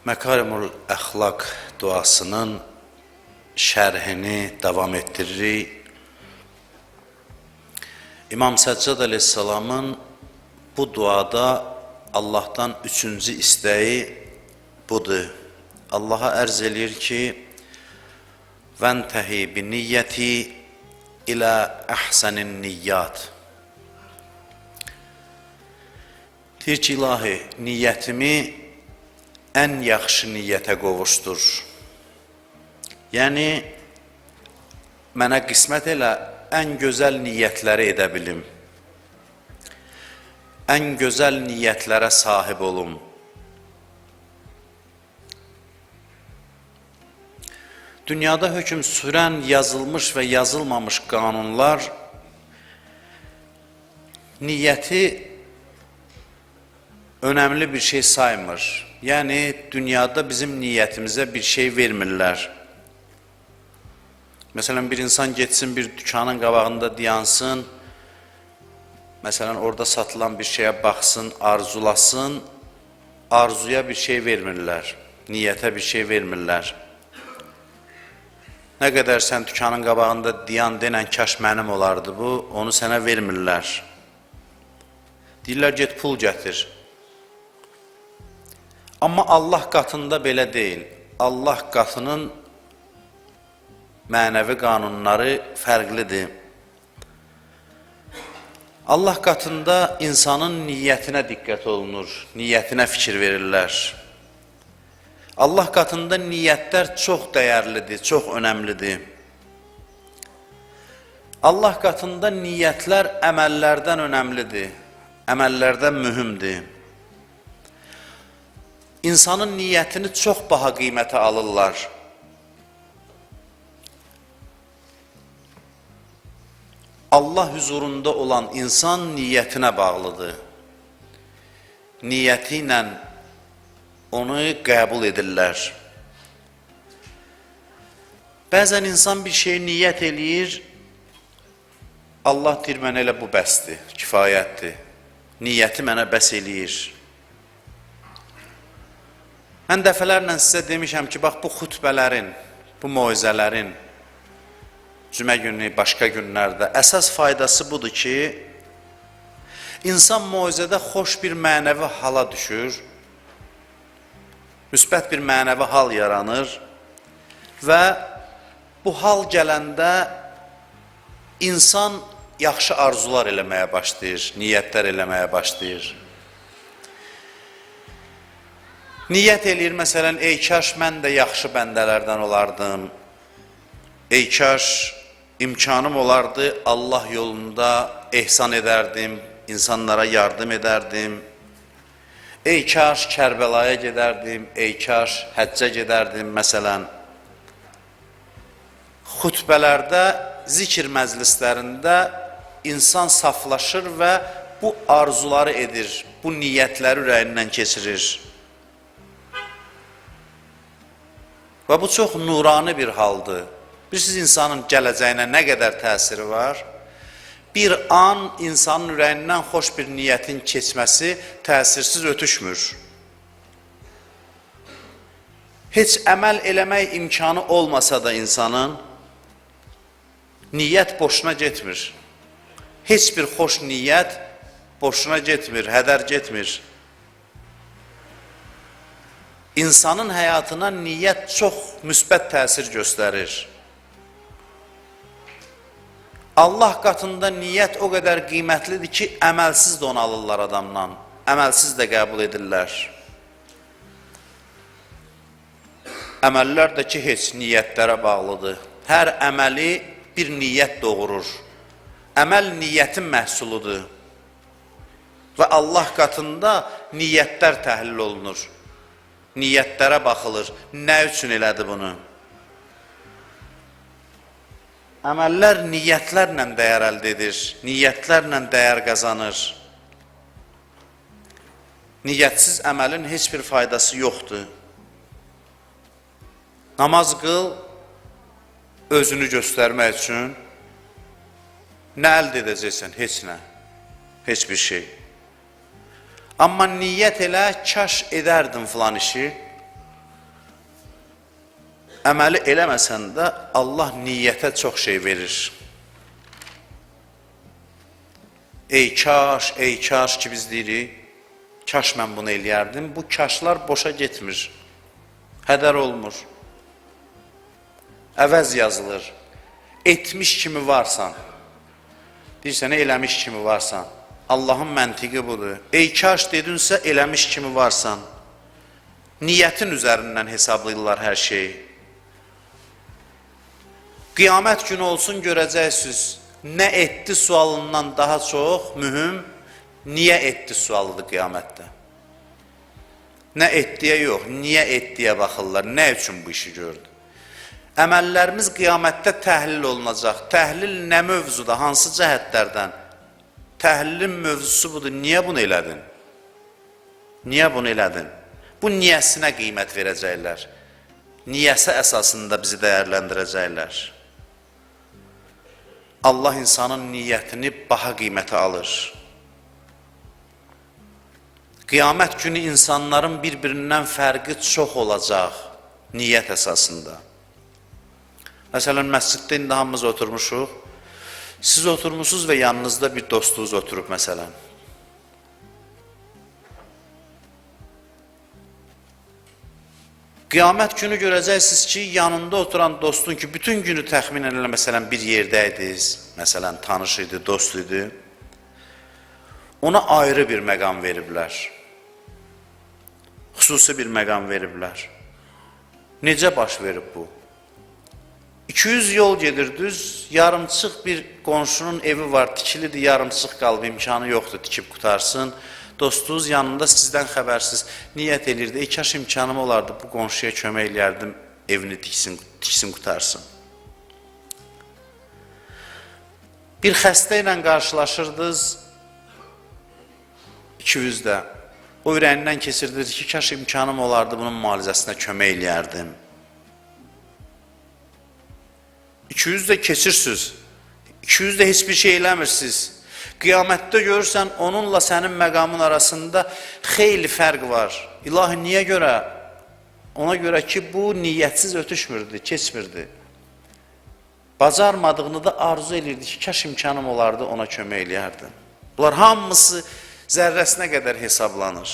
Məkarimul Əxlaq duasının şərhini davam etdiririk. İmam Səccad əleyhissalamın bu duada Allahdan üçüncü istəyi budur. Allaha ərz eləyir ki, Vəntəhi bi niyyəti ilə əhsənin niyyat. Deyir ki, ilahi, niyyətimi ən yaxşı niyyətə qovuşdur. Yəni, mənə qismət elə ən gözəl niyyətləri edə bilim. Ən gözəl niyyətlərə sahib olum. Dünyada hökm sürən yazılmış və yazılmamış qanunlar niyyəti önəmli bir şey saymır. Yəni, dünyada bizim niyyətimizə bir şey vermirlər. Məsələn, bir insan getsin bir dükanın qabağında dayansın, məsələn, orada satılan bir şeyə baxsın, arzulasın, arzuya bir şey vermirlər, niyyətə bir şey vermirlər. Nə qədər sən dükanın qabağında dayan denən, kaş mənim olardı bu, onu sənə vermirlər. Deyirlər, get pul gətir. Amma Allah qatında belə deyil. Allah qatının mənəvi qanunları fərqlidir. Allah qatında insanın niyyətinə diqqət olunur, niyyətinə fikir verirlər. Allah qatında niyyətlər çox dəyərlidir, çox önəmlidir. Allah qatında niyyətlər əməllərdən önəmlidir, əməllərdən mühümdür. İnsanın niyyətini çox baha qiymətə alırlar. Allah huzurunda olan insan niyyətinə bağlıdır. Niyyəti ilə onu qəbul edirlər. Bəzən insan bir şeyi niyyət eləyir, Allah deyir, mənə elə bu bəsdir, kifayətdir. Niyyəti mənə bəs eləyir. Mən dəfələrlə sizə demişəm ki, bax bu xutbələrin, bu moizələrin, cümə günü, başqa günlərdə əsas faydası budur ki, insan moizədə xoş bir mənəvi hala düşür, müsbət bir mənəvi hal yaranır və bu hal gələndə insan yaxşı arzular eləməyə başlayır, niyyətlər eləməyə başlayır. Niyyət eləyir, məsələn, ey kaş mən də yaxşı bəndələrdən olardım, ey kaş imkanım olardı, Allah yolunda ehsan edərdim, insanlara yardım edərdim, ey kaş Kərbəlaya gedərdim, ey kaş həccə gedərdim, məsələn. Xutbələrdə, zikr məclislərində insan saflaşır və bu arzuları edir, bu niyyətləri ürəyindən keçirir. Və bu çox nurani bir haldır. Bilirsiniz, insanın gələcəyinə nə qədər təsiri var? Bir an insanın ürəyindən xoş bir niyyətin keçməsi təsirsiz ötüşmür. Heç əməl eləmək imkanı olmasa da insanın, niyyət boşuna getmir. Heç bir xoş niyyət boşuna getmir, hədər getmir. İnsanın həyatına niyyət çox müsbət təsir göstərir. Allah qatında niyyət o qədər qiymətlidir ki, əməlsiz də onu alırlar adamdan, əməlsiz də qəbul edirlər. Əməllər də ki, heç niyyətlərə bağlıdır. Hər əməli bir niyyət doğurur. Əməl niyyətin məhsuludur. Və Allah qatında niyyətlər təhlil olunur. Niyyətlərə baxılır. Nə üçün elədi bunu? Əməllər niyyətlərlə dəyər əldə edir, niyyətlərlə dəyər qazanır. Niyyətsiz əməlin heç bir faydası yoxdur. Namaz qıl özünü göstərmək üçün nə əldə edəcəksən? Heç nə. Heç bir şey. Amma niyyət elə, kaş edərdim filan işi. Əməli eləməsən də Allah niyyətə çox şey verir. Ey kaş, ey kaş ki biz deyirik, kaş mən bunu eləyərdim. Bu kaşlar boşa getmir, hədər olmur, əvəz yazılır. Etmiş kimi varsan, deyirsən, eləmiş kimi varsan. Allahın məntiqi budur. Ey kaş dedinsə, eləmiş kimi varsan. Niyyətin üzərindən hesablayırlar hər şeyi. Qiyamət günü olsun görəcəksiniz. Nə etdi sualından daha çox mühüm, niyə etdi sualıdır qiyamətdə. Nə etdiyə yox, niyə etdiyə baxırlar, nə üçün bu işi gördü. Əməllərimiz qiyamətdə təhlil olunacaq. Təhlil nə mövzuda, hansı cəhətlərdən? Təhlilin mövzusu budur, niyə bunu elədin? Niyə bunu elədin? Bu niyəsinə qiymət verəcəklər. Niyəsi əsasında bizi dəyərləndirəcəklər. Allah insanın niyyətini baha qiymətə alır. Qiyamət günü insanların bir-birindən fərqi çox olacaq niyyət əsasında. Məsələn, məsciddə indi hamımız oturmuşuq. Siz oturmuşsunuz və yanınızda bir dostunuz oturub, məsələn. Qiyamət günü görəcəksiniz ki, yanında oturan dostun ki, bütün günü təxminən elə, məsələn, bir yerdə idiniz, məsələn, tanış idi, dost idi, ona ayrı bir məqam veriblər. Xüsusi bir məqam veriblər. Necə baş verib bu? 200 yol gedir düz, yarımçıq bir qonşunun evi var, tikilidir, yarımçıq qalıb, imkanı yoxdur tikib qutarsın. Dostunuz yanında sizdən xəbərsiz niyyət elirdi, ey kaş imkanım olardı, bu qonşuya kömək eləyərdim, evini tiksin, qutarsın. Bir xəstə ilə qarşılaşırdınız 200-də. O ürəyindən keçirdir ki, kaş imkanım olardı, bunun müalicəsinə kömək eləyərdim. 200-də keçirsiniz, 200-də heç bir şey eləmirsiniz. Qiyamətdə görürsən, onunla sənin məqamın arasında xeyli fərq var. İlahi, niyə görə? Ona görə ki, bu niyyətsiz ötüşmürdü, keçmirdi. Bacarmadığını da arzu elirdi ki, kaş imkanım olardı, ona kömək eləyərdim. Bunlar hamısı zərrəsinə qədər hesablanır.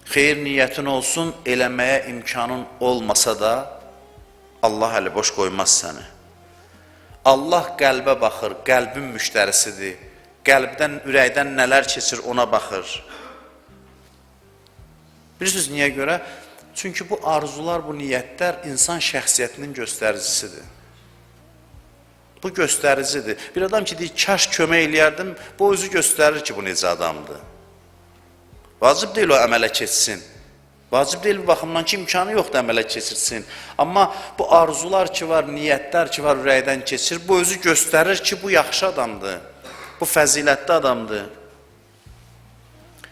Xeyir niyyətin olsun, eləməyə imkanın olmasa da, Allah əli boş qoymaz səni. Allah qəlbə baxır, qəlbin müştərisidir. Qəlbdən, ürəkdən nələr keçir ona baxır. Bilirsiniz niyə görə? Çünki bu arzular, bu niyyətlər insan şəxsiyyətinin göstəricisidir. Bu göstəricidir. Bir adam ki, deyir, kaş kömək eləyərdim, bu özü göstərir ki, bu necə adamdır. Vacib deyil o əmələ keçsin. Vacib deyil bu baxımdan ki, imkanı yoxdur əmələ keçirsin. Amma bu arzular ki var, niyyətlər ki var, ürəkdən keçir, bu özü göstərir ki, bu yaxşı adamdır, bu fəzilətli adamdır.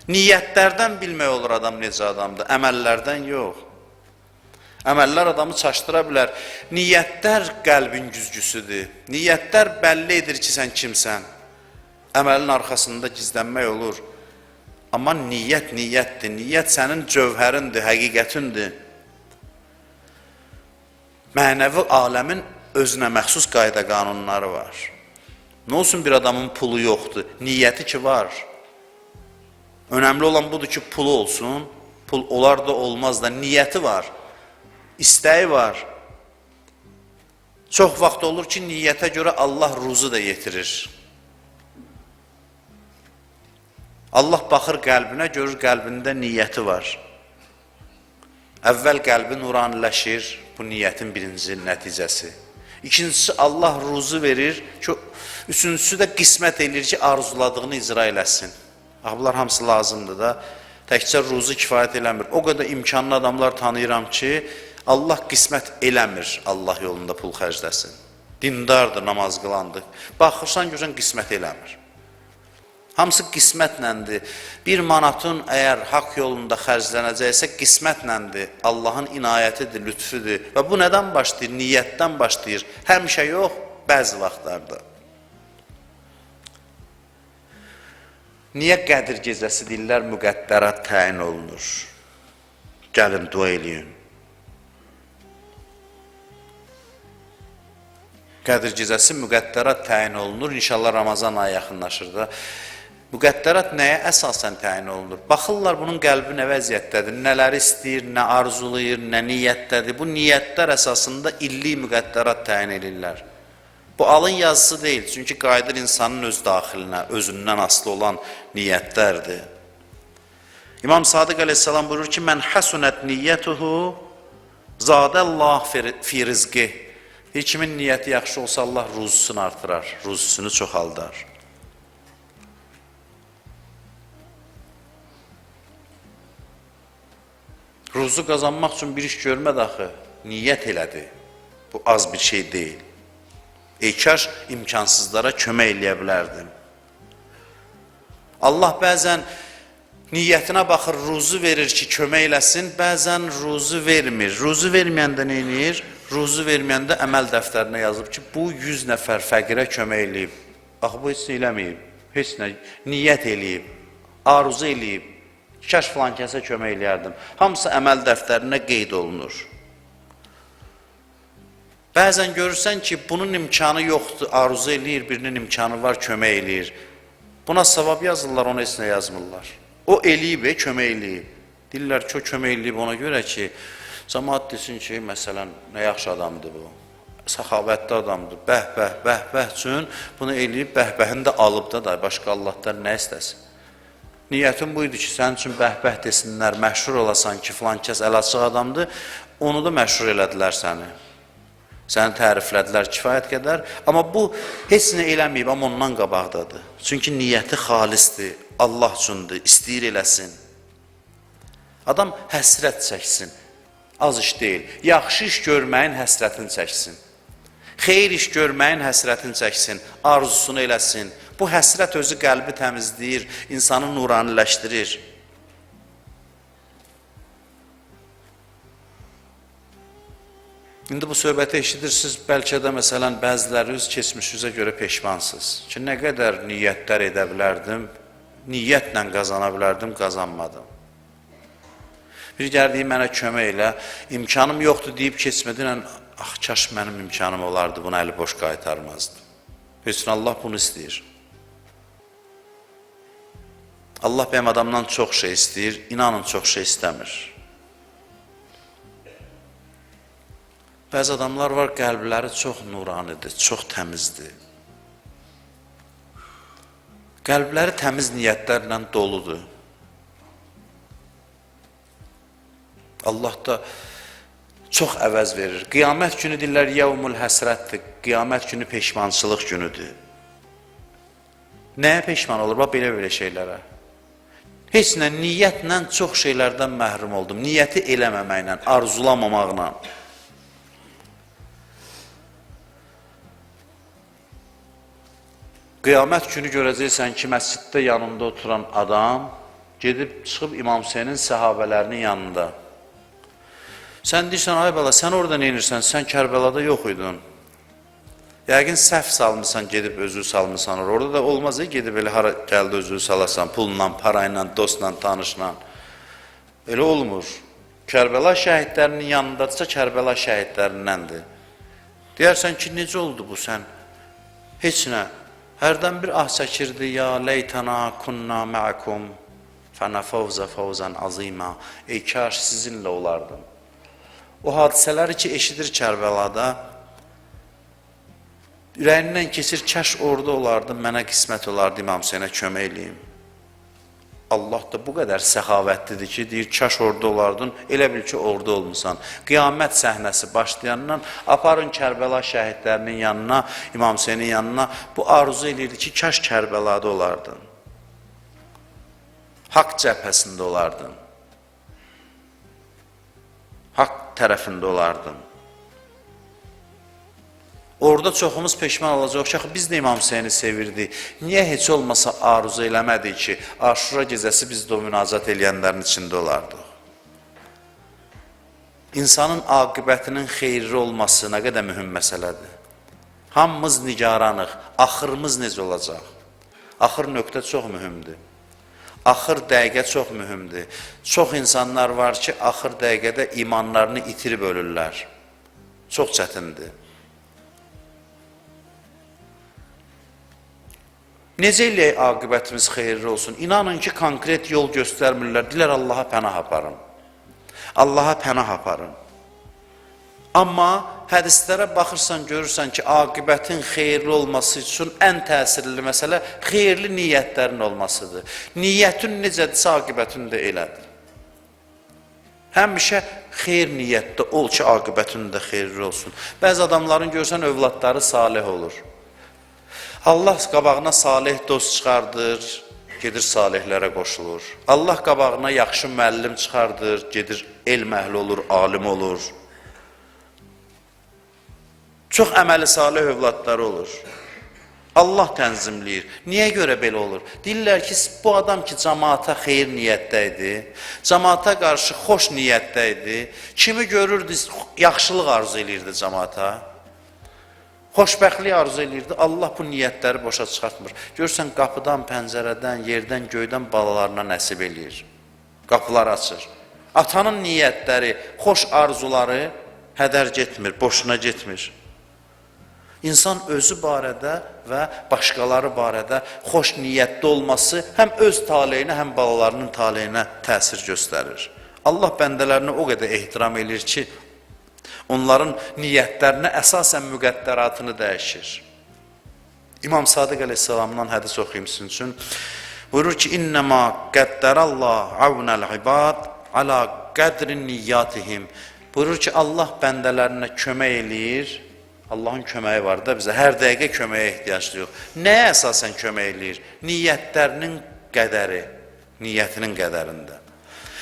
Niyyətlərdən bilmək olur adam necə adamdır, əməllərdən yox. Əməllər adamı çaşdıra bilər. Niyyətlər qəlbin güzgüsüdür. Niyyətlər bəlli edir ki, sən kimsən. Əməlin arxasında gizlənmək olur. Amma niyyət niyyətdir. Niyyət sənin cövhərindir, həqiqətindir. Mənəvi aləmin özünə məxsus qayda qanunları var. Nə olsun bir adamın pulu yoxdur, niyyəti ki var. Önəmli olan budur ki, pulu olsun. Pul olar da olmaz da, niyyəti var, istəyi var. Çox vaxt olur ki, niyyətə görə Allah ruzu da yetirir. Allah baxır qəlbinə, görür qəlbində niyyəti var. Əvvəl qəlbi nuraniləşir, bu niyyətin birinci nəticəsi. İkincisi, Allah ruzu verir ki, üçüncüsü də qismət eləyir ki, arzuladığını icra eləsin. Bax, bunlar hamısı lazımdır da. Təkcə ruzu kifayət eləmir. O qədər imkanlı adamlar tanıyıram ki, Allah qismət eləmir Allah yolunda pul xərcləsin. Dindardır, namaz qılandır. Baxırsan, görürsən, qismət eləmir. Hamısı qismətləndir. Bir manatın əgər haqq yolunda xərclənəcəksə, qismətləndir. Allahın inayətidir, lütfüdür. Və bu nədən başlayır? Niyyətdən başlayır. Həmişə yox, bəzi vaxtlarda. Niyə Qədir gecəsi deyirlər, müqəddərat təyin olunur? Gəlin, dua eləyin. Qədir gecəsi müqəddərat təyin olunur. İnşallah Ramazan ayı yaxınlaşır da. Müqəddərat nəyə əsasən təyin olunur? Baxırlar bunun qəlbi nə vəziyyətdədir, nələri istəyir, nə arzulayır, nə niyyətdədir. Bu niyyətlər əsasında illik müqəddərat təyin edirlər. Bu alın yazısı deyil, çünki qayıdır insanın öz daxilinə, özündən asılı olan niyyətlərdir. İmam Sadiq əleyhissalam buyurur ki, mən həsunət niyyətuhu zadəllah fi rizqih. Deyir, kimin niyyəti yaxşı olsa Allah ruzusunu artırar, ruzusunu çoxaldar. Ruzu qazanmaq üçün bir iş görmədi axı, niyyət elədi. Bu az bir şey deyil. Ey kaş imkansızlara kömək eləyə bilərdim. Allah bəzən niyyətinə baxır, ruzu verir ki, kömək eləsin, bəzən ruzu vermir. Ruzu verməyəndə nə eləyir? Ruzu verməyəndə əməl dəftərinə yazıb ki, bu 100 nəfər fəqirə kömək eləyib. Axı, bu heç nə eləməyib, heç nə, niyyət eləyib, arzu eləyib. Kaş filan kəsə kömək eləyərdim. Hamısı əməl dəftərinə qeyd olunur. Bəzən görürsən ki, bunun imkanı yoxdur, arzu eləyir, birinin imkanı var, kömək eləyir. Buna savab yazırlar, ona heç nə yazmırlar. O eləyib, kömək eləyib. Deyirlər ki, o kömək eləyib ona görə ki, cəmaat desin ki, məsələn, nə yaxşı adamdır bu, səxavətli adamdır, bəh, bəh, bəh, bəh üçün bunu eləyib, bəh, bəhini də alıb da, başqa Allahdan nə istəsin? Niyyətim bu idi ki, sənin üçün bəh-bəh desinlər, məşhur olasan ki, filan kəs əl açıq adamdır, onu da məşhur elədilər səni. Səni təriflədilər kifayət qədər. Amma bu heç nə eləməyib, amma ondan qabaqdadır. Çünki niyyəti xalisdir, Allah üçündür, istəyir eləsin. Adam həsrət çəksin, az iş deyil. Yaxşı iş görməyin həsrətini çəksin. Xeyir iş görməyin həsrətini çəksin, arzusunu eləsin. Bu həsrət özü qəlbi təmizləyir, insanı nuraniləşdirir. İndi bu söhbəti eşidirsiniz, bəlkə də məsələn bəziləri öz keçmişinizə görə peşmansınız. Ki, nə qədər niyyətlər edə bilərdim, niyyətlə qazana bilərdim, qazanmadım. Bir gəldiyi mənə kömək elə, imkanım yoxdur deyib keçmədin, ah, kaş mənim imkanım olardı, bunu əli boş qaytarmazdım. Heç Allah bunu istəyir. Allah mənim adamdan çox şey istəyir, inanın çox şey istəmir. Bəzi adamlar var, qəlbləri çox nuranidir, çox təmizdir. Qəlbləri təmiz niyyətlərlə doludur. Allah da çox əvəz verir. Qiyamət günü deyirlər, yevmul həsrətdir, qiyamət günü peşmançılıq günüdür. Nəyə peşman olur? Bax, belə-belə şeylərə. Heç nə, niyyətlə çox şeylərdən məhrum oldum. Niyyəti eləməməklə, arzulamamaqla. Qiyamət günü görəcəksən ki, məsciddə yanında oturan adam gedib çıxıb İmam Hüseynin səhabələrinin yanında. Sən deyirsən, ay bala, sən orada nə edirsən? Sən Kərbəlada yox idin. Yəqin səhv salmısan, gedib özü salmısan orada. Orada da olmaz, gedib elə hara gəldi özü salasan, pulla, parayla, dostla, tanışla. Elə olmur. Kərbəla şəhidlərinin yanındadırsa, Kərbəla şəhidlərindəndir. Deyərsən ki, necə oldu bu sən? Heç nə. Hərdən bir ah çəkirdi, ya leytana kunna ma'akum fənəfəvzə fəvzən azima. Ey kaş sizinlə olardım. O hadisələri ki, eşidir Kərbəlada, ürəyindən keçir, kaş orada olardım, mənə qismət olardı, İmam Hüseynə kömək eləyim. Allah da bu qədər səxavətlidir ki, deyir, kaş orada olardın, elə bil ki, orada olmusan. Qiyamət səhnəsi başlayandan aparın Kərbəla şəhidlərinin yanına, İmam Hüseynin yanına, bu arzu eləyirdi ki, kaş Kərbəlada olardın. Haqq cəbhəsində olardın. Haqq tərəfində olardın. Orada çoxumuz peşman olacaq ki, axı biz də İmam Hüseyni sevirdik. Niyə heç olmasa arzu eləmədik ki, Aşura gecəsi biz də o münacat eləyənlərin içində olardıq? İnsanın aqibətinin xeyirli olması nə qədər mühüm məsələdir. Hamımız nigaranıq, axırımız necə olacaq? Axır nöqtə çox mühümdür. Axır dəqiqə çox mühümdür. Çox insanlar var ki, axır dəqiqədə imanlarını itirib ölürlər. Çox çətindir. Necə eləyək aqibətimiz xeyirli olsun? İnanın ki, konkret yol göstərmirlər. Deyirlər, Allaha pənah aparın. Allaha pənah aparın. Amma hədislərə baxırsan, görürsən ki, aqibətin xeyirli olması üçün ən təsirli məsələ xeyirli niyyətlərin olmasıdır. Niyyətin necədirsə, aqibətin də elədir. Həmişə xeyir niyyətdə ol ki, aqibətin də xeyirli olsun. Bəzi adamların görsən, övladları salih olur. Allah qabağına salih dost çıxardır, gedir salihlərə qoşulur. Allah qabağına yaxşı müəllim çıxardır, gedir elm əhli olur, alim olur. Çox əməli salih övladları olur. Allah tənzimləyir. Niyə görə belə olur? Deyirlər ki, bu adam ki, cəmaata xeyir niyyətdə idi, cəmaata qarşı xoş niyyətdə idi, kimi görürdü, yaxşılıq arzu eləyirdi cəmaata, xoşbəxtlik arzu eləyirdi, Allah bu niyyətləri boşa çıxartmır. Görürsən, qapıdan, pəncərədən, yerdən, göydən balalarına nəsib eləyir. Qapılar açır. Atanın niyyətləri, xoş arzuları hədər getmir, boşuna getmir. İnsan özü barədə və başqaları barədə xoş niyyətli olması həm öz taleyinə, həm balalarının taleyinə təsir göstərir. Allah bəndələrini o qədər ehtiram eləyir ki, onların niyyətlərinə əsasən müqəddəratını dəyişir. İmam Sadiq əleyhissalamdan hədis oxuyum sizin üçün. Buyurur ki, İnnəmə qəddərəllah avnəl ibad alə qədrin niyyatihim. Buyurur ki, Allah bəndələrinə kömək eləyir. Allahın köməyi var da bizə. Hər dəqiqə köməyə ehtiyac yox. Nəyə əsasən kömək eləyir? Niyyətlərinin qədəri, niyyətinin qədərində.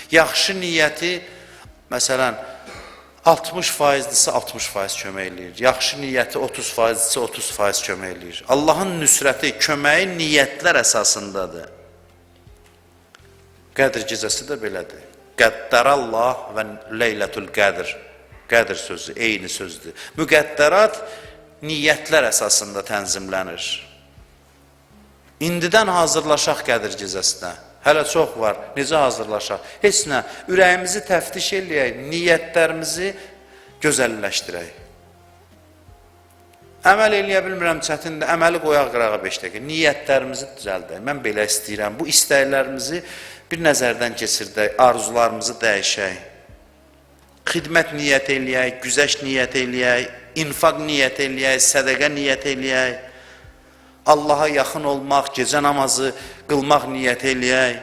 Yaxşı niyyəti, məsələn, 60%-dirsə 60% kömək eləyir. Yaxşı niyyəti 30%-dirsə 30% kömək eləyir. Allahın nüsrəti, köməyi niyyətlər əsasındadır. Qədr gecəsi də belədir. Qəddərallah və Leylətul Qədr. Qədr sözü eyni sözdür. Müqəddərat niyyətlər əsasında tənzimlənir. İndidən hazırlaşaq Qədr gecəsinə. Hələ çox var. Necə hazırlaşaq? Heç nə. Ürəyimizi təftiş eləyək, niyyətlərimizi gözəlləşdirək. Əməl eləyə bilmirəm, çətindir. Əməli qoyaq qırağa 5 dəqiqə. Niyyətlərimizi düzəldək. Mən belə istəyirəm. Bu istəklərimizi bir nəzərdən keçirdək, arzularımızı dəyişək. Xidmət niyyət eləyək, güzəşt niyyət eləyək, infaq niyyət eləyək, sədəqə niyyət eləyək. Allaha yaxın olmaq, gecə namazı qılmaq niyyət eləyək.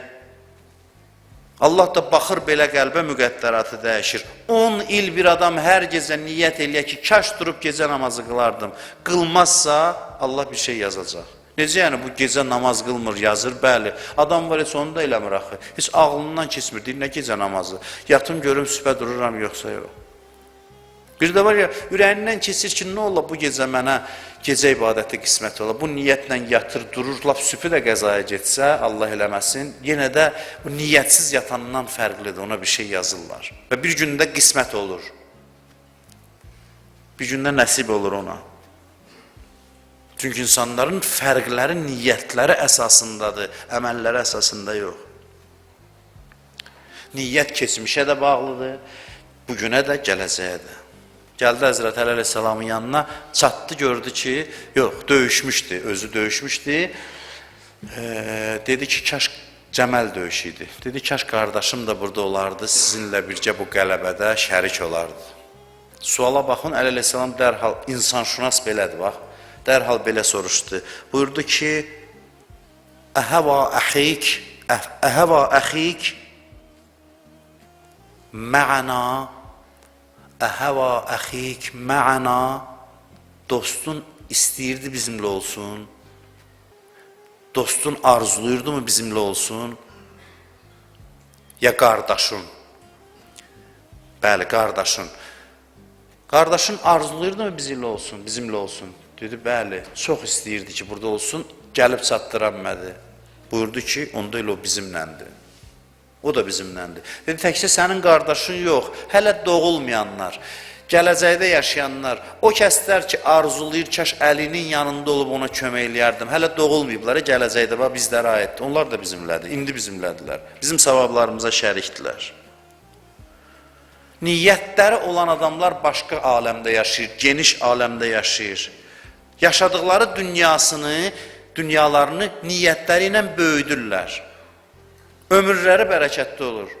Allah da baxır belə qəlbə müqəddəratı dəyişir. 10 il bir adam hər gecə niyyət eləyək ki, kaş durub gecə namazı qılardım. Qılmazsa Allah bir şey yazacaq. Necə yəni bu gecə namaz qılmır, yazır? Bəli. Adam var heç onu da eləmir axı. Heç ağlından keçmir, deyir, nə gecə namazı? Yatım görüm sübhə dururam yoxsa yox. Bir də var ya, ürəyindən keçir ki, nə ola bu gecə mənə gecə ibadəti qismət ola. Bu niyyətlə yatır, durur, lap sübhü də qəzaya getsə, Allah eləməsin, yenə də bu niyyətsiz yatandan fərqlidir, ona bir şey yazırlar. Və bir gündə qismət olur. Bir gündə nəsib olur ona. Çünki insanların fərqləri niyyətləri əsasındadır, əməlləri əsasında yox. Niyyət keçmişə də bağlıdır, bugünə də, gələcəyə də. Gəldi Həzrət Əli əleyhissalamın yanına, çatdı, gördü ki, yox, döyüşmüşdü, özü döyüşmüşdü. Dedi ki, kaş Cəməl döyüşü idi. Dedi, kaş qardaşım da burada olardı, sizinlə bircə bu qələbədə şərik olardı. Suala baxın, Əli əleyhissalam dərhal, insanşünas belədir, bax, dərhal belə soruşdu. Buyurdu ki, Əhəva əxik, əhəva əxik mə'ana, əhəva əxik mə'ana, dostun istəyirdi bizimlə olsun, dostun arzuluyurdu mu bizimlə olsun, ya qardaşın? Bəli, qardaşın. Qardaşın arzuluyurdu mu bizimlə olsun, bizimlə olsun? Dedi, bəli, çox istəyirdi ki, burada olsun, gəlib çatdıra bilmədi. Buyurdu ki, onda elə o bizimləndir. O da bizimləndir. Dedi, təkcə sənin qardaşın yox, hələ doğulmayanlar, gələcəkdə yaşayanlar, o kəslər ki, arzulayır, kaş Əlinin yanında olub ona kömək eləyərdim. Hələ doğulmayıblar, gələcəkdə bax bizlərə aiddir. Onlar da bizimlədir, indi bizimlədirlər. Bizim savablarımıza şərikdirlər. Niyyətləri olan adamlar başqa aləmdə yaşayır, geniş aləmdə yaşayır. Yaşadıkları dünyasını Dünyalarını niyyətləri ilə böyüdürlər. Ömürləri bərəkətli olur.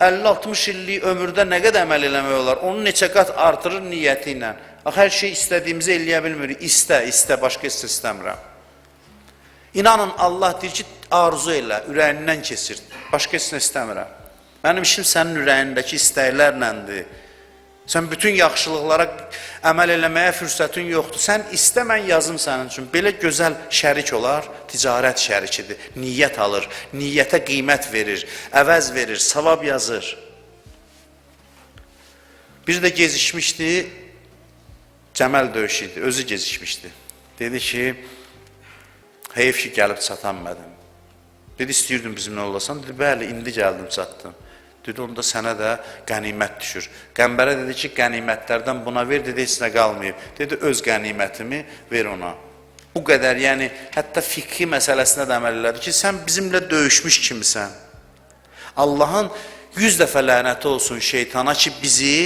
50-60 illik ömürdə nə qədər əməl eləmək olar? Onu neçə qat artırır niyyəti ilə. Axı, hər şey istədiyimizi eləyə bilmirik. İstə, istə, başqa heç istəmirəm. İnanın, Allah deyir ki, arzu elə, ürəyindən keçir. Başqa heç nə istəmirəm. Mənim işim sənin ürəyindəki istəklərləndir. Sən bütün yaxşılıqlara əməl eləməyə fürsətin yoxdur. Sən istə, mən yazım sənin üçün. Belə gözəl şərik olar, ticarət şərikidir. Niyyət alır, niyyətə qiymət verir, əvəz verir, savab yazır. Bir də gecikmişdi, Cəməl döyüşü idi, özü gecikmişdi. Dedi ki, heyf ki, gəlib çatanmadım. Dedi, istəyirdim bizimlə olasan. Dedi, bəli, indi gəldim, çatdım. Dedi, onda sənə də qənimət düşür. Qəmbərə dedi ki, qənimətlərdən buna ver, dedi, heç nə qalmayıb. Dedi, öz qənimətimi ver ona. Bu qədər, yəni, hətta fiqhi məsələsinə də əməl elədi ki, sən bizimlə döyüşmüş kimisən. Allahın 100 dəfə lənəti olsun şeytana ki, bizi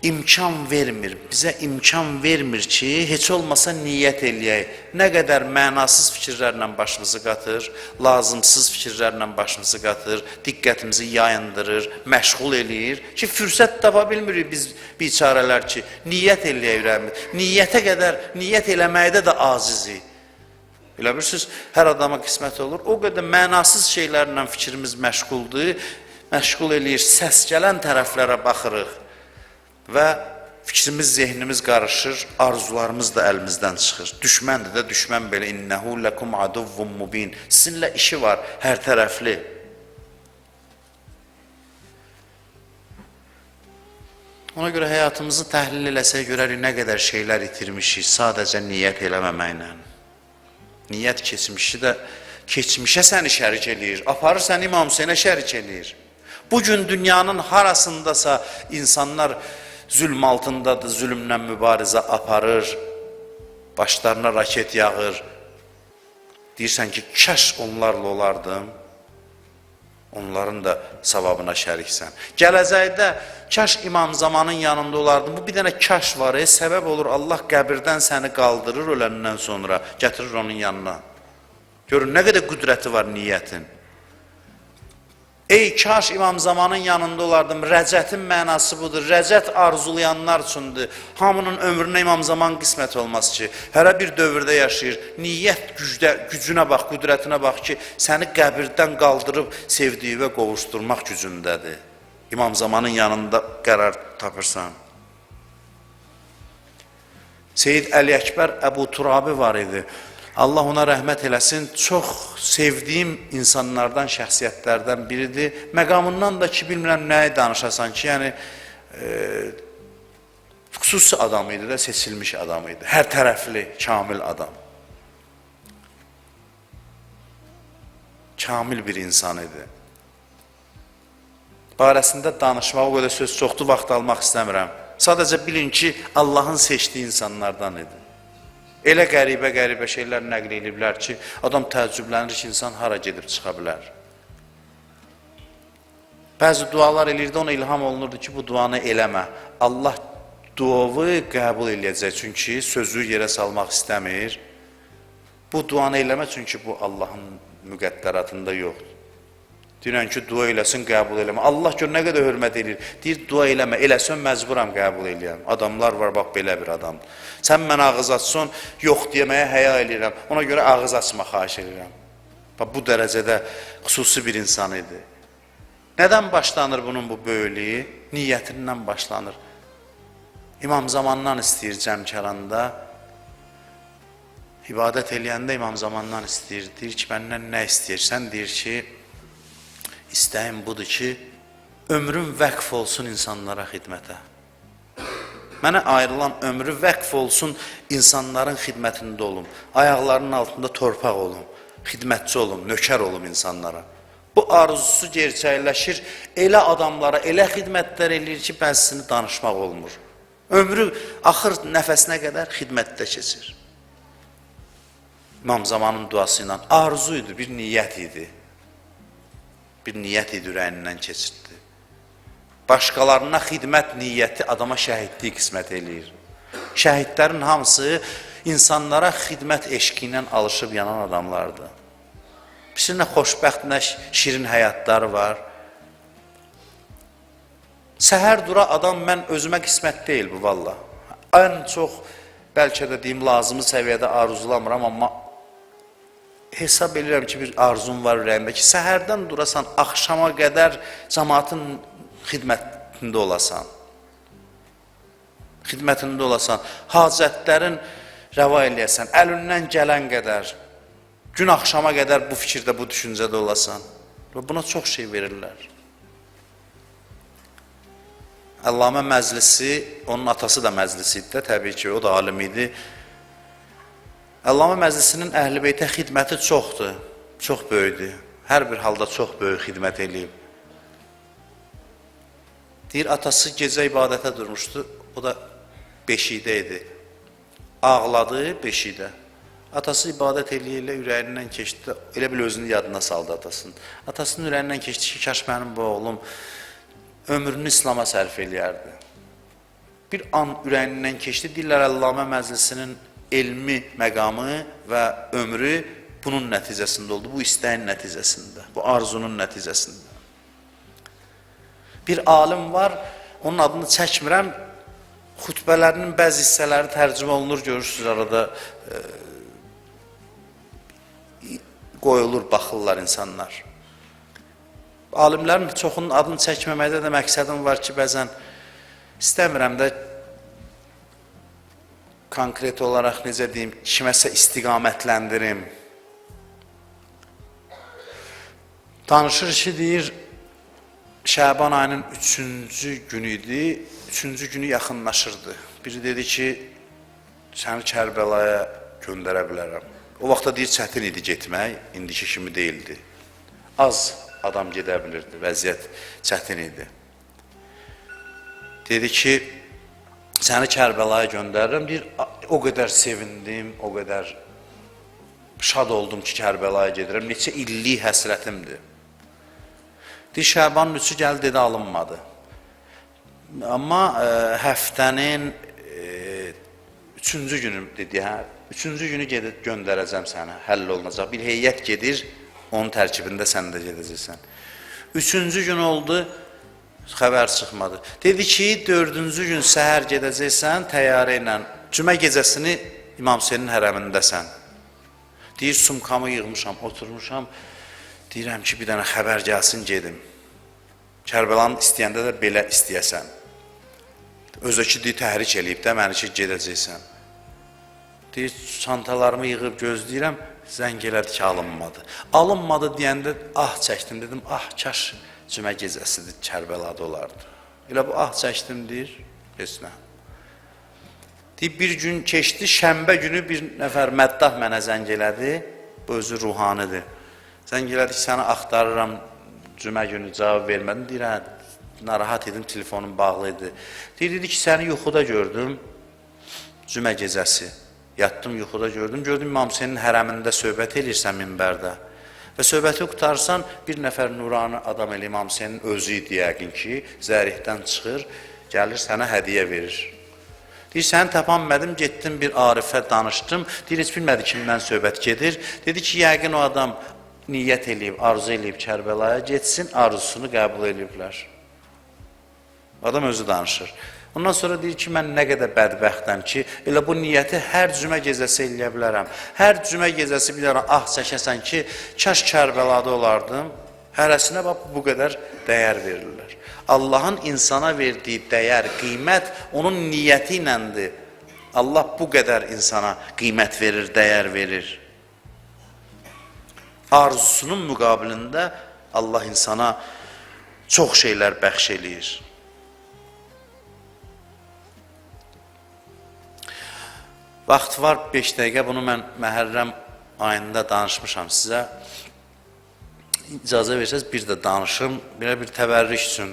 imkan vermir, bizə imkan vermir ki, heç olmasa niyyət eləyək. Nə qədər mənasız fikirlərlə başımızı qatır, lazımsız fikirlərlə başımızı qatır, diqqətimizi yayındırır, məşğul eləyir ki, fürsət tapa bilmirik biz biçarələr ki, niyyət eləyək ürəyimiz. Niyyətə qədər, niyyət eləməkdə də acizik. Elə bilirsiniz, hər adama qismət olur. O qədər mənasız şeylərlə fikrimiz məşğuldur, məşğul eləyir, səs gələn tərəflərə baxırıq. Və fikrimiz, zehnimiz qarışır, arzularımız da əlimizdən çıxır. Düşməndir də, düşmən belə innehu lekum aduvvun mubin. Sizinlə işi var, hər tərəfli. Ona görə həyatımızı təhlil eləsək görərik nə qədər şeylər itirmişik sadəcə niyyət eləməməklə. Niyyət keçmişi də keçmişə səni şərik eləyir, aparır səni İmam Hüseynə şərik eləyir. Bugün dünyanın harasındasa insanlar zülm altındadır, zülmlə mübarizə aparır, başlarına raket yağır. Deyirsən ki, kaş onlarla olardım, onların da savabına şəriksən. Gələcəkdə kaş İmam Zamanın yanında olardım. Bu bir dənə kaş var, səbəb olur Allah qəbirdən səni qaldırır öləndən sonra, gətirir onun yanına. Görün, nə qədər qüdrəti var niyyətin. Ey kaş İmam Zamanın yanında olardım. Rəcətin mənası budur. Rəcət arzulayanlar üçündür. Hamının ömrünə İmam Zaman qismət olmaz ki. Hərə bir dövrdə yaşayır. Niyyət gücünə bax, qüdrətinə bax ki, səni qəbirdən qaldırıb sevdiyivə qovuşdurmaq gücündədir. İmam Zamanın yanında qərar tapırsan. Seyid Əli Əkbər Əbu Turabi var idi. Allah ona rəhmət eləsin. Çox sevdiyim insanlardan, şəxsiyyətlərdən biridir. Məqamından da ki, bilmirəm nəyi danışasan ki, yəni xüsusi adam idi də, seçilmiş adam idi. Hər tərəfli, kamil adam. Kamil bir insan idi. Barəsində danışmağa o qədər söz çoxdur, vaxt almaq istəmirəm. Sadəcə bilin ki, Allahın seçdiyi insanlardan idi. Elə qəribə-qəribə şeylər nəql ediblər ki, adam təəccüblənir ki, insan hara gedib çıxa bilər. Bəzi dualar eləyirdi, ona ilham olunurdu ki, bu duanı eləmə. Allah duavı qəbul eləyəcək, çünki sözü yerə salmaq istəmir. Bu duanı eləmə, çünki bu Allahın müqəddəratında yoxdur. Deyirən ki, dua eləsin, qəbul eləmə. Allah gör nə qədər hörmət eləyir. Deyir, dua eləmə, eləsən məcburam qəbul eləyəm. Adamlar var, bax, belə bir adam. Sən mənə ağız açsan, yox deməyə həya eləyirəm. Ona görə ağız açma xahiş eləyirəm. Bax, bu dərəcədə xüsusi bir insan idi. Nədən başlanır bunun bu böyüklüyü? Niyyətindən başlanır. İmam Zamandan istəyir Cəmkəranda. İbadət eləyəndə İmam Zamandan istəyir. Deyir ki, məndən nə istəyirsən? Deyir ki, İstəyim budur ki, ömrüm vəqf olsun insanlara xidmətə. Mənə ayrılan ömrü vəqf olsun insanların xidmətində olum. Ayaqlarının altında torpaq olum, xidmətçi olum, nökər olum insanlara. Bu arzusu gerçəkləşir, elə adamlara elə xidmətlər eləyir ki, bəzisini danışmaq olmur. Ömrü axır nəfəsinə qədər xidmətdə keçir. İmam Zamanın duası ilə arzu idi, bir niyyət idi. Bir niyyət idi, ürəyindən keçirdi. Başqalarına xidmət niyyəti adama şəhidlik qismət eləyir. Şəhidlərin hamısı İnsanlara xidmət eşqi ilə alışıb yanan adamlardır. Birisi nə xoşbəxt, nə şirin həyatları var. Səhər dura adam, mən özümə qismət deyil bu valla. Ən çox, bəlkə də deyim, lazımı səviyyədə arzulamıram, amma hesab edirəm ki, bir arzum var ürəyimdə ki, səhərdən durasan, axşama qədər cəmaatın xidmətində olasan. Xidmətində olasan, hacətlərin rəva eləyəsən, əlindən gələn qədər, gün axşama qədər bu fikirdə, bu düşüncədə olasan. Və buna çox şey verirlər. Əllamə Məclisi, onun atası da Məclisi idi də, təbii ki, o da alim idi. Əllamə Məclisinin Əhl-i Beytə xidməti çoxdur, çox böyükdür. Hər bir halda çox böyük xidmət eləyib. Deyir, atası gecə ibadətə durmuşdu, o da beşikdə idi. Ağladı beşikdə. Atası ibadət eləyə-elə ürəyindən keçdi, elə bil özünü yadına saldı atasının. Atasının ürəyindən keçdi ki, kaş mənim bu oğlum ömrünü İslama sərf eləyərdi. Bir an ürəyindən keçdi, deyirlər Əllamə Məclisinin elmi məqamı və ömrü bunun nəticəsində oldu, bu istəyin nəticəsində, bu arzunun nəticəsində. Bir alim var, onun adını çəkmirəm, xutbələrinin bəzi hissələri tərcümə olunur, görürsünüz arada qoyulur, baxırlar insanlar. Alimlərin çoxunun adını çəkməməkdə də məqsədim var ki, bəzən istəmirəm də konkret olaraq, necə deyim, kiməsə istiqamətləndirim. Danışır ki, deyir, Şəban ayının 3-cü günü idi, 3-cü günü yaxınlaşırdı. Biri dedi ki, səni Kərbəlaya göndərə bilərəm. O vaxtda deyir, çətin idi getmək, indiki kimi deyildi. Az adam gedə bilirdi, vəziyyət çətin idi. Dedi ki, səni Kərbəlaya göndərirəm. Deyir, o qədər sevindim, o qədər şad oldum ki, Kərbəlaya gedirəm. Neçə illik həsrətimdir. Deyir, Şəbanın 3-ü gəldi, dedi, alınmadı. Amma həftənin 3-cü günü dedi, hə, 3-cü günü gedib göndərəcəm səni, həll olunacaq. Bir heyət gedir, onun tərkibində sən də gedəcəksən. 3-cü gün oldu, xəbər çıxmadı. Dedi ki, 4-cü gün səhər gedəcəksən təyyarə ilə, cümə gecəsini İmam Hüseynin hərəmindəsən. Deyir, sumkamı yığmışam, oturmuşam. Deyirəm ki, bir dənə xəbər gəlsin, gedim. Kərbəlanı istəyəndə də belə istəyəsən. Özü ki, deyir, təhrik eləyib də məni ki, gedəcəksən. Deyir, çantalarımı yığıb gözləyirəm, zəng elədi ki, alınmadı. Alınmadı deyəndə ah çəkdim, dedim, ah, kaş cümə gecəsidir, Kərbəlada olardı. Elə bu ah çəkdim, deyir, heç nə. Deyir, bir gün keçdi, şənbə günü bir nəfər məddah mənə zəng elədi, bu özü ruhanidir. Zəng elədi ki, səni axtarıram, cümə günü cavab vermədin. Deyir, hə, narahat idim, telefonum bağlı idi. Deyir, dedi ki, səni yuxuda gördüm, cümə gecəsi. Yatdım, yuxuda gördüm. Gördüm, İmam Hüseynin hərəmində söhbət eləyirsən minbərdə. Və söhbəti qurtarsan, bir nəfər nurani adam elə İmam Hüseynin özü idi yəqin ki, zərihdən çıxır, gəlir sənə hədiyyə verir. Deyir, səni tapanmadım, getdim bir arifə danışdım. Deyir, heç bilmədi kimdən söhbət gedir. Dedi ki, yəqin o adam niyyət eləyib, arzu eləyib Kərbəlaya getsin, arzusunu qəbul eləyiblər. Adam özü danışır. Ondan sonra deyir ki, mən nə qədər bədbəxtəm ki, elə bu niyyəti hər cümə gecəsi eləyə bilərəm. Hər cümə gecəsi bir dənə ah çəkəsən ki, kaş Kərbəlada olardım. Hərəsinə bax bu qədər dəyər verirlər. Allahın insana verdiyi dəyər, qiymət onun niyyəti iləndir. Allah bu qədər insana qiymət verir, dəyər verir. Arzusunun müqabilində Allah insana çox şeylər bəxş eləyir. Vaxt var 5 dəqiqə, bunu mən Məhərrəm ayında danışmışam sizə. İcazə versəz bir də danışım, belə bir təbərrük üçün.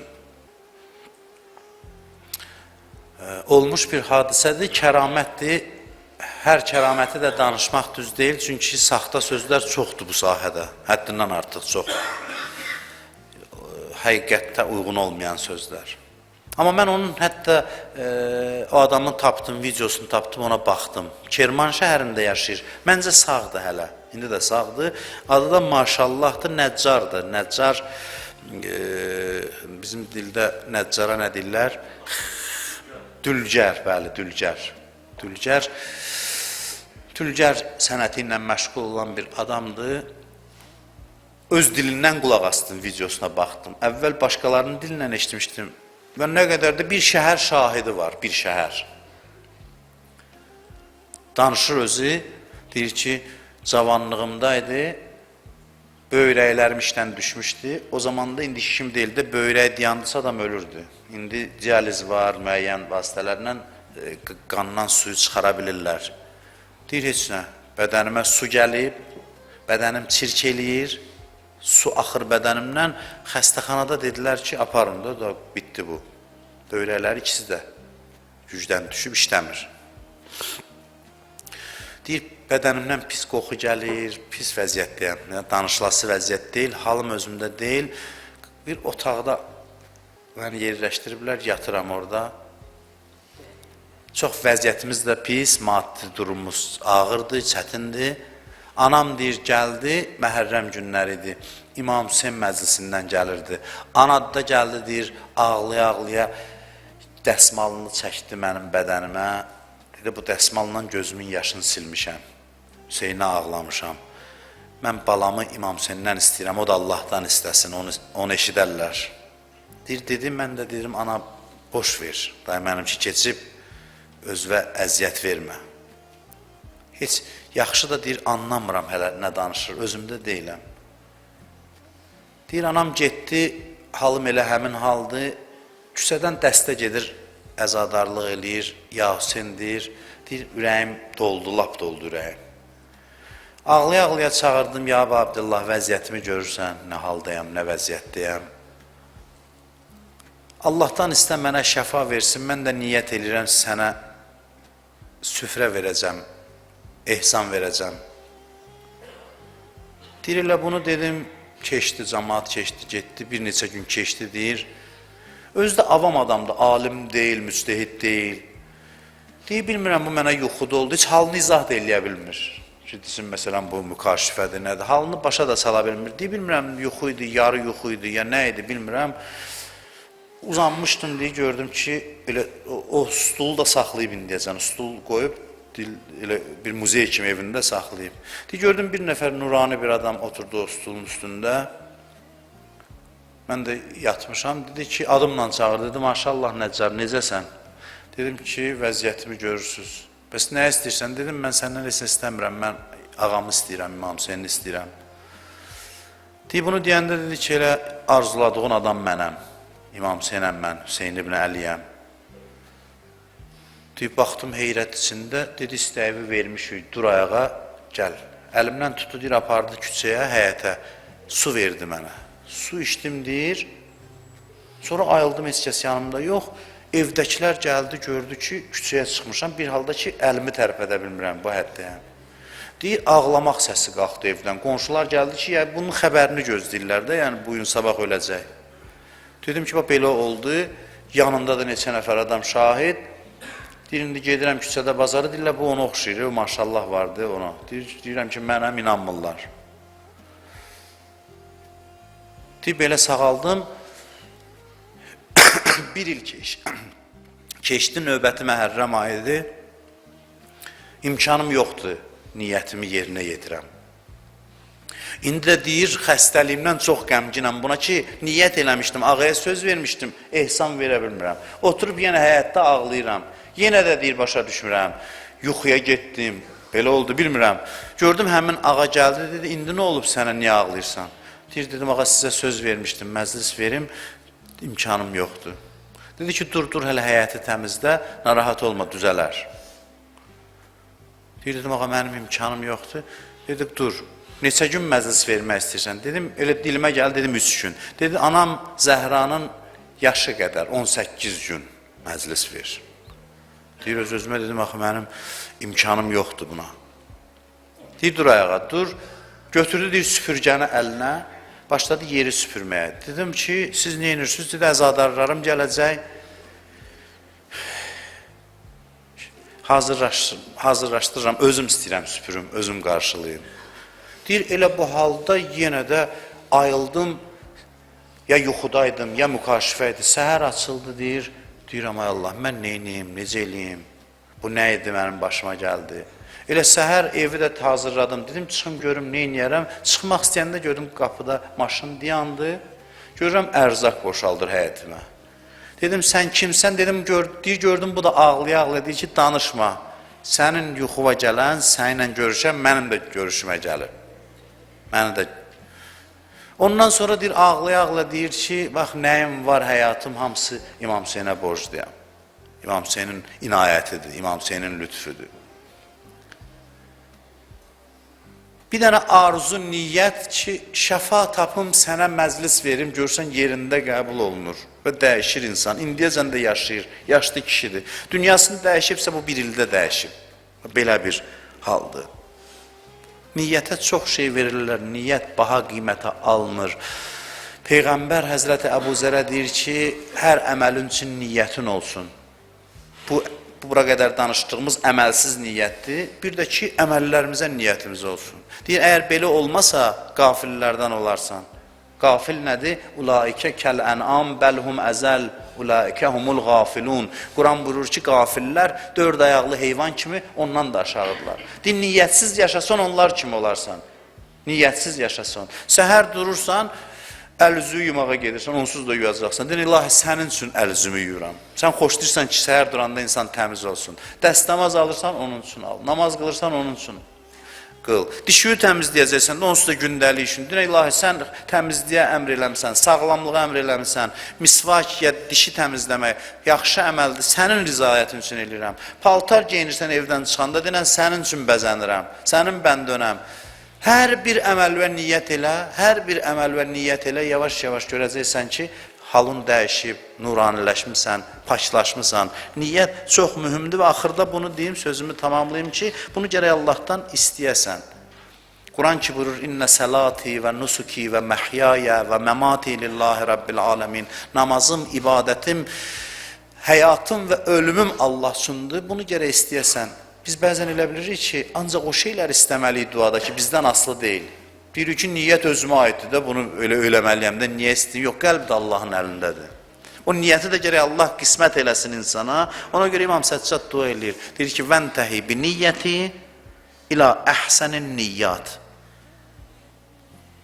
Olmuş bir hadisədir, kəramətdir. Hər kəraməti də danışmaq düz deyil, çünki saxta sözlər çoxdur bu sahədə, həddindən artıq çox. Həqiqətdə uyğun olmayan sözlər. Amma mən onun hətta o adamın tapdım, videosunu tapdım, ona baxdım. Kerman şəhərində yaşayır. Məncə sağdır hələ. İndi də sağdır. Adı da maşallahdır, Nəccardır. Nəccar, bizim dildə Nəccara nə deyirlər? Dülgər, bəli, dülgər. Dülgər, dülgər sənəti ilə məşğul olan bir adamdır. Öz dilindən qulaq astım, videosuna baxdım. Əvvəl başqalarının dilindən eşitmişdim. Və nə qədər də bir şəhər şahidi var, bir şəhər. Danışır özü, deyir ki, cavanlığımda idi, böyrəklərim işdən düşmüşdü. O zaman da indiki kimi deyildi, böyrək dayandısa adam ölürdü. İndi dializ var, müəyyən vasitələrlə qandan suyu çıxara bilirlər. Deyir, heç nə, bədənimə su gəlib, bədənim çirk eləyir, su axır bədənimdən. Xəstəxanada dedilər ki, aparın da, bitdi bu. Böyrəkləri ikisi də gücdən düşüb işləmir. Deyir, bədənimdən pis qoxu gəlir, pis vəziyyətdəyəm. Yəni, danışılası vəziyyət deyil, halım özümdə deyil. Bir otaqda məni yerləşdiriblər, yatıram orada. Çox vəziyyətimiz də pis, maddi durumumuz ağırdır, çətindir. Anam deyir, gəldi, Məhərrəm günləri idi. İmam Hüseyn məclisindən gəlirdi. Ana da gəldi, deyir, ağlaya-ağlaya dəsmalını çəkdi mənim bədənimə. Dedi, bu dəsmalla gözümün yaşını silmişəm. Hüseynə ağlamışam. Mən balamı İmam Hüseyndən istəyirəm, o da Allahdan istəsin, onu eşidərlər. Deyir, dedim, mən də dedim, ana, boş ver. Dayı mənimki keçib, özvə əziyyət vermə. Heç yaxşı da deyir, anlamıram hələ nə danışır, özümdə deyiləm. Deyir, anam getdi, halım elə həmin haldır, küçədən dəstə gedir, əzadarlıq eləyir, ya Hüseyn deyir, deyir, ürəyim doldu, lap doldu ürəyim. Ağlaya-ağlaya çağırdım, ya Əba Abdullah, vəziyyətimi görürsən, nə haldayam, nə vəziyyətdəyəm. Allahdan istə mənə şəfa versin, mən də niyyət eləyirəm sənə süfrə verəcəm, ehsan verəcəm. Deyir, elə bunu dedim, keçdi, camaat keçdi, getdi, bir neçə gün keçdi, deyir. Özü də avam adamdır, alim deyil, müctehid deyil. Deyir, bilmirəm, bu mənə yuxuda oldu, heç halını izah da eləyə bilmir. Ki, desin, məsələn, bu mükaşifədir, nədir, halını başa da sala bilmir. Deyir, bilmirəm, yuxu idi, yarı yuxu idi, ya nə idi, bilmirəm. Uzanmışdım, deyir, gördüm ki, elə o stulu da saxlayıb indiyəcən, stul qoyub, elə bir muzey kimi evində saxlayıb. Deyir, gördüm, bir nəfər nurani bir adam oturdu o stulun üstündə. Mən də yatmışam, dedi ki, adımla çağır, dedi, maşallah Nəccar, necəsən? Dedim ki, vəziyyətimi görürsünüz. Bəs nə istəyirsən? Dedim, mən səndən heç nə istəmirəm, mən ağamı istəyirəm, İmam Hüseyni istəyirəm. Deyir, bunu deyəndə dedi ki, elə arzuladığın adam mənəm. İmam Hüseynəm mən, Hüseyn ibn Əliyəm. Deyir, baxdım heyrət içində, dedi, istəyimi vermişik, dur ayağa, gəl. Əlimdən tutdu, deyir, apardı küçəyə, həyətə, su verdi mənə. Su içdim, deyir, sonra ayıldım, heç kəs yanımda yox. Evdəkilər gəldi, gördü ki, küçəyə çıxmışam, bir halda ki, əlimi tərpədə bilmirəm, bu həddəyəm. Deyir, ağlamaq səsi qalxdı evdən. Qonşular gəldi ki, yəni, bunun xəbərini gözləyirlər də, yəni bu gün sabah öləcək. Dedim ki, bax, belə oldu, yanında da neçə nəfər adam şahid. Deyir, indi gedirəm küçədə bazarı, deyirlər, bu ona oxşayır, maşallah vardı ona. Deyirəm ki, mənəm, inanmırlar. Deyir, belə sağaldım. Bir il keçdi, növbəti Məhərrəm ayı idi. İmkanım yoxdur, niyyətimi yerinə yetirəm. İndi də deyir, xəstəliyimdən çox qəmginəm buna ki, niyyət eləmişdim, ağaya söz vermişdim, ehsan verə bilmirəm. Oturub yenə həyətdə ağlayıram. Yenə də deyir, başa düşmürəm. Yuxuya getdim, belə oldu, bilmirəm. Gördüm, həmin ağa gəldi, dedi, indi nə olub sənə, niyə ağlayırsan? Deyir, dedim, ağa sizə söz vermişdim, məclis verim, imkanım yoxdur. Dedi ki, dur, dur, hələ həyəti təmizdə, narahat olma, düzələr. Deyir, dedim, ağa, mənim imkanım yoxdur. Dedi, dur, neçə gün məclis vermək istəyirsən? Dedim, elə dilimə gəldi, dedim, 3 gün. Dedi, anam Zəhranın yaşı qədər, 18 gün məclis ver. Deyir, öz-özümə dedim, axı mənim imkanım yoxdur buna. Deyir, dur ayağa, dur. Götürdü, deyir, süpürgəni əlinə, başladı yeri süpürməyə. Dedim ki, siz nə edirsiniz? Dedi, əzadarlarım gələcək. Hazırlaşdırıram, özüm istəyirəm süpürüm, özüm qarşılayım. Deyir, elə bu halda yenə də ayıldım, ya yuxudaydım, ya mükaşifə idi. Səhər açıldı, deyir, deyirəm, ay Allah, mən neyniyim, necə eləyim? Bu nə idi mənim başıma gəldi? Elə səhər evi də hazırladım, dedim, çıxım görüm, neyniyərəm? Çıxmaq istəyəndə gördüm, qapıda maşın dayandı. Görürəm, ərzaq boşaldır həyətimə. Dedim, sən kimsən? Dedim, deyir, gördüm, bu da ağlaya-ağlaya deyir ki, danışma. Sənin yuxuva gələn, səninlə görüşən, mənim də görüşümə gəlir. Məni də. Ondan sonra deyir, ağlaya-ağlaya deyir ki, bax, nəyim var həyatım, hamısı İmam Hüseynə borcluyam. İmam Hüseynin inayətidir, İmam Hüseynin lütfüdür. Bir dənə arzu, niyyət ki, şəfa tapım, sənə məclis verim, görsən yerində qəbul olunur və dəyişir insan. İndiyəcən də yaşayır, yaşlı kişidir. Dünyasını dəyişibsə, bu bir ildə dəyişib. Belə bir haldır. Niyyətə çox şey verirlər, niyyət baha qiymətə alınır. Peyğəmbər Həzrəti Əbu Zərə deyir ki, hər əməlin üçün niyyətin olsun. Bu bura qədər danışdığımız əməlsiz niyyətdir. Bir də ki, əməllərimizə niyyətimiz olsun. Deyir, əgər belə olmasa, qafillərdən olarsan. Qafil nədir? Ulaikə kəl-ənam bəlhum əzəl, ulaikə humul qafilun. Quran buyurur ki, qafillər dörd ayaqlı heyvan kimi ondan da aşağıdırlar. Deyir, niyyətsiz yaşasan, onlar kimi olarsan. Niyyətsiz yaşasan. Səhər durursan, əl üzüyü yumağa gedirsən, onsuz da yuyacaqsan. Deyir, ilahi, sənin üçün əl üzümü yuyuram. Sən xoşlayırsan ki, səhər duranda insan təmiz olsun. Dəstəmaz alırsan, onun üçün al. Namaz qılırsan, onun üçün qıl. Dişini təmizləyəcəksən də, onsuz da gündəlik işin. Deyir, ilahi, sən təmizliyə əmr eləmisən, sağlamlığa əmr eləmisən, misvak ya dişi təmizləmək yaxşı əməldir, sənin rizayətin üçün eləyirəm. Paltar geyinirsən evdən çıxanda, deyirən, sənin üçün bəzənirəm, sənin bəndönəm. Hər bir əməl və niyyət elə, hər bir əməl və niyyət elə, yavaş-yavaş görəcəksən ki, halın dəyişib, nuraniləşmisən, paklaşmısan. Niyyət çox mühümdür və axırda bunu deyim, sözümü tamamlayayım ki, bunu gərək Allahdan istəyəsən. Quran ki buyurur, İnnə səlati və nusuki və məhyaya və məmati lillahi rabbil aləmin. Namazım, ibadətim, həyatım və ölümüm Allah üçündür. Bunu gərək istəyəsən. Biz bəzən elə bilirik ki, ancaq o şeylər istəməliyik duada ki, bizdən asılı deyil. Deyirik ki, niyyət özümə aiddir də, bunu elə eləməliyəm də, niyə istəyim? Yox, qəlb də Allahın əlindədir. O niyyəti də gərək Allah qismət eləsin insana. Ona görə İmam Səccad dua eləyir. Deyir ki, vəntəhi bi niyyəti ilə əhsənin niyyat.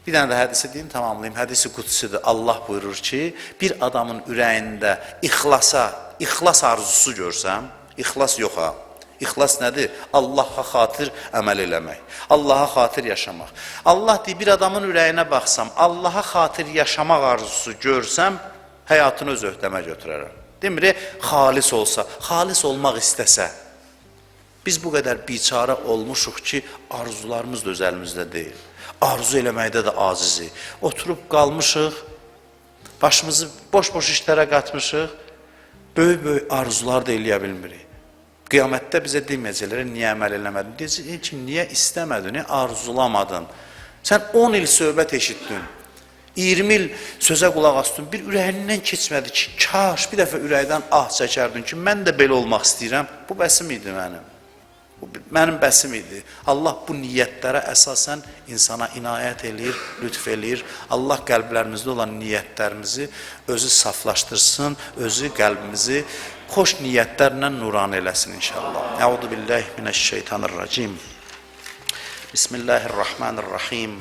Bir dənə də hədisi deyim, tamamlayayım. Hədisi qudsidir. Allah buyurur ki, bir adamın ürəyində ixlasa, ixlas arzusu görsəm, ixlas yox ha. İxlas nədir? Allaha xatir əməl eləmək, Allaha xatir yaşamaq. Allah deyir, bir adamın ürəyinə baxsam, Allaha xatir yaşamaq arzusu görsəm, həyatını öz öhdəmə götürərəm. Demir, xalis olsa, xalis olmaq istəsə. Biz bu qədər biçara olmuşuq ki, arzularımız da öz əlimizdə deyil. Arzu eləməkdə də acizik. Oturub qalmışıq, başımızı boş-boş işlərə qatmışıq, böyük-böyük arzular da eləyə bilmirik. Qiyamətdə bizə deməyəcəklər, niyə əməl eləmədin? Deyəcək ki, niyə istəmədin, arzulamadın? Sən 10 il söhbət eşitdin, 20 il sözə qulaq asdın, bir ürəyindən keçmədi ki, kaş bir dəfə ürəkdən ah çəkərdin ki, mən də belə olmaq istəyirəm. Bu bəsim idi mənim. Bu mənim bəsim idi. Allah bu niyyətlərə əsasən insana inayət eləyir, lütf eləyir. Allah qəlblərimizdə olan niyyətlərimizi özü saflaşdırsın, özü qəlbimizi xoş niyyətlərlə nurani eləsin inşallah. Əuzu billahi minəşşeytanirracim. Bismillahirrahmanirrahim.